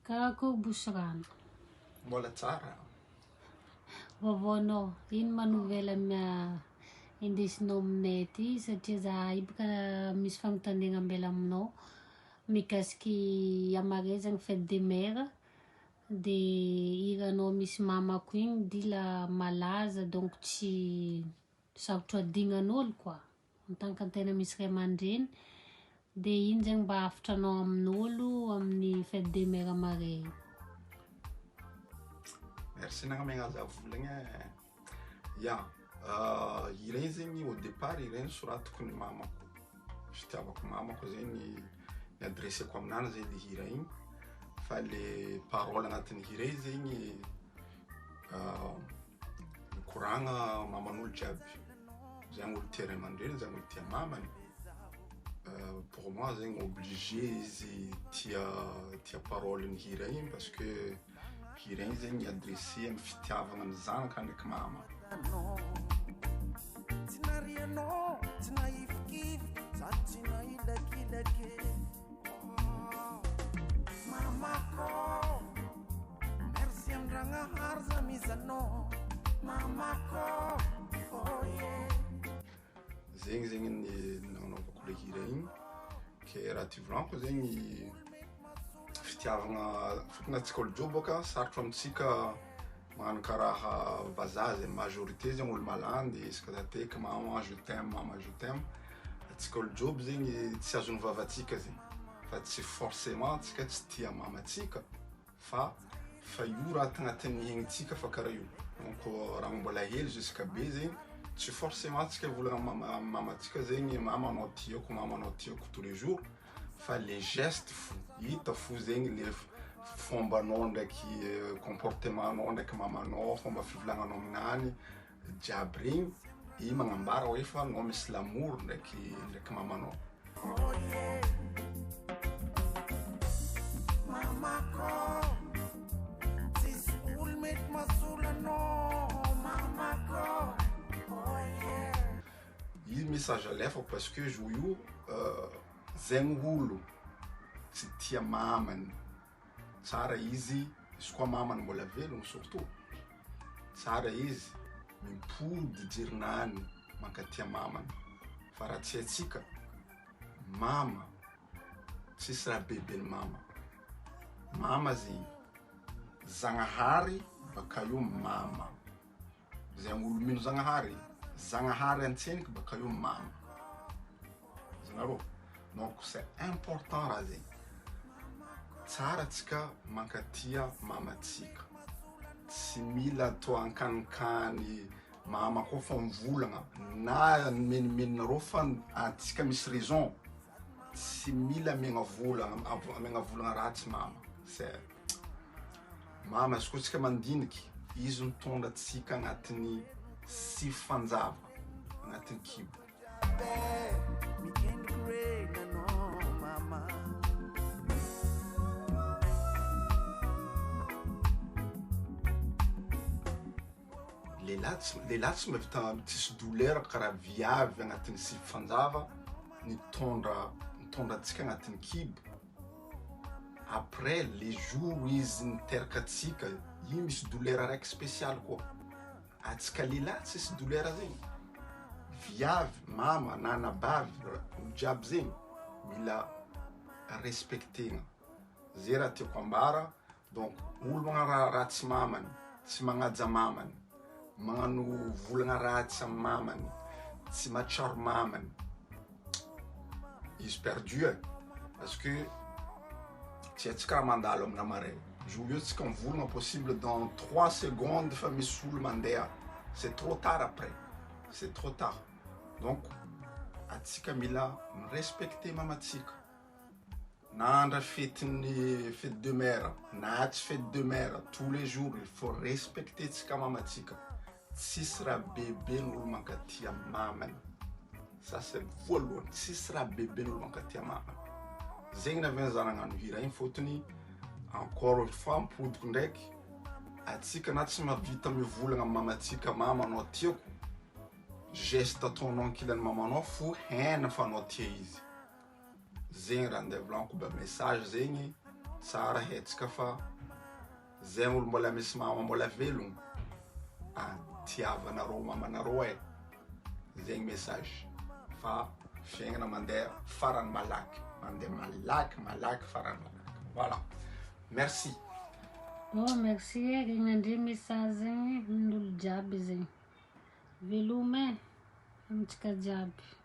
Karakôry Bosirano? Mbola tsara. Vaovaonao, ino ma nouvelle indesinao aminay aty satria zahay boka misy fagnontaniana ambela aminao mikasiky hamarezagny fête des mères de hiranao misy mamako igny dila malaza donc tsy sarotro adignan'olo koa en tant que antegna misy ray aman-dreny de ino zegny mba hafitranao amin'olo amin'ny fête des mères mare io? Merci nagnamegna za volagna e. Ya, hira igny zegny au départ hira igny soratiko ny mamako, fitiavako mamako zegny ni-adresseko aminany zegny le hira igny fa le parole agnatin'ny hira igny zegny mikoragna maman'olo jiaby, zegny olo tia ray aman-dreny, zegny olo tia mamany, pour moi zegny obligé izy tia tia parolen'ny hira igny parce que hira igny zegny adressé amin'ny fitiavagna ny zanaka ndraiky mama. Tsy narianao, tsy nahifikify, sady tsy nahilakilaky. Mamako, merci Andragnahary za mizanao. Mamako, oh yeah. Zegny zegny ny nagnaovako le hira igny, ke raha ty volagniko zegny fitiavagna fôtony antsika olo jiaby bôka sarotro amintsika magnano karaha vazaha zegny majorité zegny olo malandy isaka tateky maman je t'aime, maman je t'aime, antsika olo jiaby zegny tsy azon'ny vavantsika zegny fa tsy forcément antsika tsy tia mamantsika fa fa io raha tagnatin'ny aignitsika fa karaha io donc raha mbola hely jusqu'à be zegny tsy forcément antsika hivolagna amy mama mamantsika zegny mama anao tiako, mama anao tiako tous les jours fa le geste fo hita fo zegny le fombanao ndraiky comportementnao ndraiky mamanao, fomba fivolagnanao aminany jiaby regny i magnambara hoe fa anao misy l'amour ndraiky ndraiky mamanao. Oh yeah. Mamako, tsisy olo mety mahasolo anao. Mamako, oh yeah. Io message alefako parce que zo io zegny olo tsy tia mamany, tsara izy izy koa mamany mbola velogno surtout, tsara izy mipody jerinany mankatia mamany fa raha tsy haitsika mama tsisy raha bebe ny mama, mama zegny Zagnahary baka eo mama, zegny olo mino Zagnahary, Zagnahary antseniky baka eo mama, azonareo? Donc c'est important raha zegny, tsara antsika mankatia mamantsika, tsy mila atao ankanikany mama koa fa mivolagna na menomenonareo fa antsika misy raison, tsy mila amegna vola amegna volagna ratsy mama, c'est mama izy koa tsika mandiniky izy mitondra antsika agnatin'ny sivy fanjava agnatin'ny kibo. Lehilahy tsy lehilahy tsy mahavita tsisy douleur karaha viavy agnatin'ny sivy fanjava nitondra nitondra antsika agnatin'ny kibo après le jour izy niteraka antsika io misy douleur araiky spécial koa, antsika lehilahy tsisy douleur zegny, viavy, mama na anabavy olo jiaby zegny mila respectegna, zay raha tiako ambara donc olo magnano raha ratsy mamany, tsy magnaja mamany, magnano volagna ratsy amy mamany, tsy mahatsiaro mamany, izy perdu e, parce que tsy haintsika raha mandalo amina maray, jour io tsika mivolagna possible dans trois secondes efa misy olo mandeha, c'est trop tard après, c'est trop tard, donc atsika mila mi-respecter mamantsika. Na andra fetin'ny fete de mère na tsy fete de mère tous les jours il faut respecter tsika mamantsika, tsisy raha bebe ny olo mankatia mamany, ça c'est voalohany, tsisy raha bebe ny olo mankatia mamany, zegny nahaviany za nagnano hira igny fôtony encore une fois ampodiko ndraiky atsika na tsy mahavita mivolagna amy mamantsika mama anao tiako, geste ataonao ankilan'ny mamanao fo hainy fa anao tia izy. Zegny raha andeha volagniko ba message zegny. Tsara hetsika fa zegny olo mbola misy mama mbola velogno, tiavanareo mamanareo e, zegny message fa fiaignana mandeha farany malaky, mandeha malaky malaky farany malaky, voilà, merci. Oh merci e, regny andre message zegny amin'olo jiaby zegny. Veloma e, amintsika jiaby.